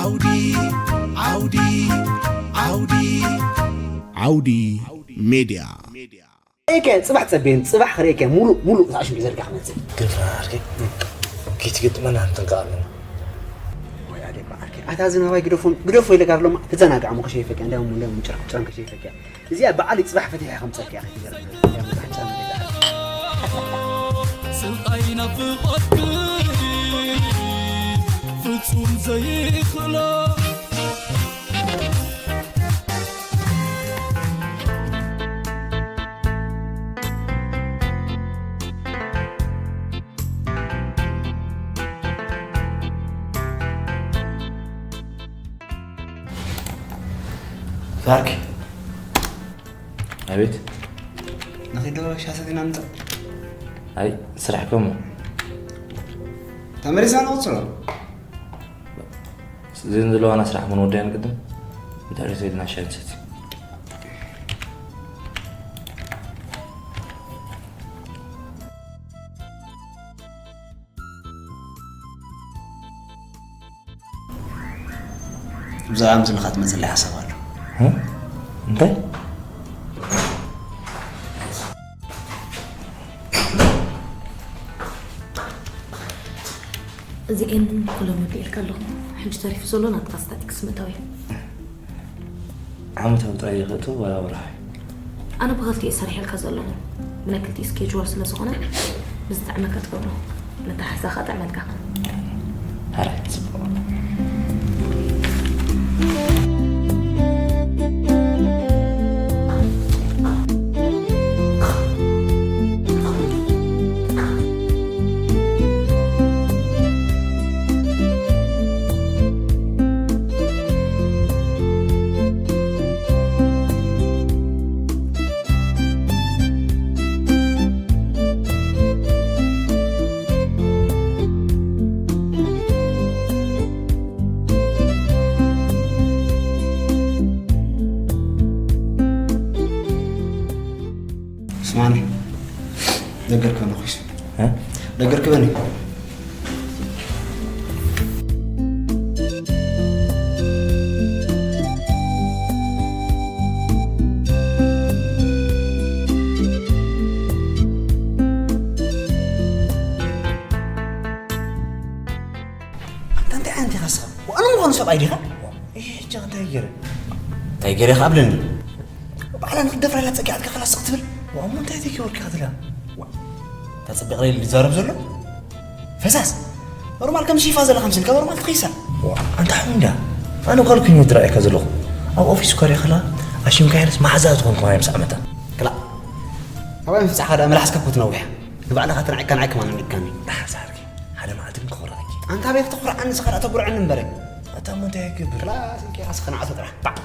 ዓውዲ ዓውዲ ዓውዲ ዓውዲ ሜድያ። ርእየከ ጽባሕ ጸቤን ጽባሕ ክርእየከ ሙሉእ ሙሉእ ዝኣሽም ዘርጋ ክመጽእ። ግን ዓርከይ፣ ከይትገጥመና ንጥንቀቕ ኣለና። ወይ ኣደ ዓርከይ፣ ኣታ ዝናባይ ግደፎም፣ ግደፎ ኢለካ ኣለማ፣ ተዘናግዓ እሞ ከሸይፈኪ፣ እንዳውም እንዳውም ጭራም ጭራም ከሸይፈኪ። እዚኣ በዓል ጽባሕ ፈቲሐ ከምጸልኪ እያ ክትገርም። ስልጣይ ናፍቆትኪ ፍጹም ዘይኽእሎ። ዛርኪ። ኣቤት። ንኺዶ ሻሰ ዜና ምጻእ። ኣይ፣ ስራሕ ኮሞ። ተመሪሳ ንቕጽሎ። እዘን ዘለዋና ስራሕ ምን ወዳያን ቅድም። እንተ ሬሰ ኢልና ሻይ ንሰቲ። ብዛዕባ ምስልኻ ትመጽለይ ሓሳብ ኣሎ። እ? እንታይ? እዚኤን ኩሎም ወዲኤልካ ኣለኹ። ሕጂ ተሪፉ ዘሎ ናትካ ስታቲክስ ምእታው እዩ። ዓመታዊ ጥራይ ይኸእቶ ዋላ ወርሓዊ? ኣነ ብኸልቲኡ እየ ሰሪሐልካ ዘለኹ። ብናይ ክልቲኡ ስኬጅዋል ስለ ዝኾነ ብዝጥዕመካ ትገብሮ። ነታ ሓዛ ኸኣ ጥዕመልካ። ሓራይ፣ ጽቡቕ። ስማኒ፣ ነገር ከነ ኹይስ። እ? ነገር ክበኒ። ኣንታ እንታይ ዓይነት ኢኻ ንስኻ? ኣነ ምዃኑ ሰብኣይ ዲኻ? እየ፣ ሕጂ እንታይ ገይረ? እንታይ ገይረ ኢኻ ኣብለኒ? ባዕላ ንክትደፍራ ኢላ ጸጊዓትካ ክላስ ክትብል? ዋእ፣ እሞ እንታይ ተገይሩልካ ኢኻ ትብላ? ዋእ፣ እታ ጸቢቕ ኢሉ ዝዛረብ ዘሎ? ፈሳስ! ኖርማል ከም ሺፋ ዘለኻ ምስልካ ኖርማል ትኸይሳ። ዋእ፣ ኣንታ ሓሙንዳ፣ ኣነ ጓል ኮይነ ዝረኣየካ ዘለኹ። ኣብ ኦፊስ እኳ ሪእኻ ኣሽምካ ኢለስ መሓዛ ዝኾንኩ ማይ ምስ ዓመታ። ክላእ። ኣባይ ምፍጻሕካ ደኣ መላሕስካ እኮ ትነውሕ። ንባዕልኻ ተናዒካ ንዓይ ከማን ኣንዲካኒ። ደሓር ዝሓርኪ። ሓደ መዓልቲ ግን ክኾርዓኪ። ኣንታ ኣበይ ክተኹርዓኒ ንስኻ ደኣ ተጉርዐኒ እምበረ። ኣታ እሞ እንታይ ይገብር? ክላእ ስልኪ ራስኻ ንዓቶ ጥራሕ። ባዕ።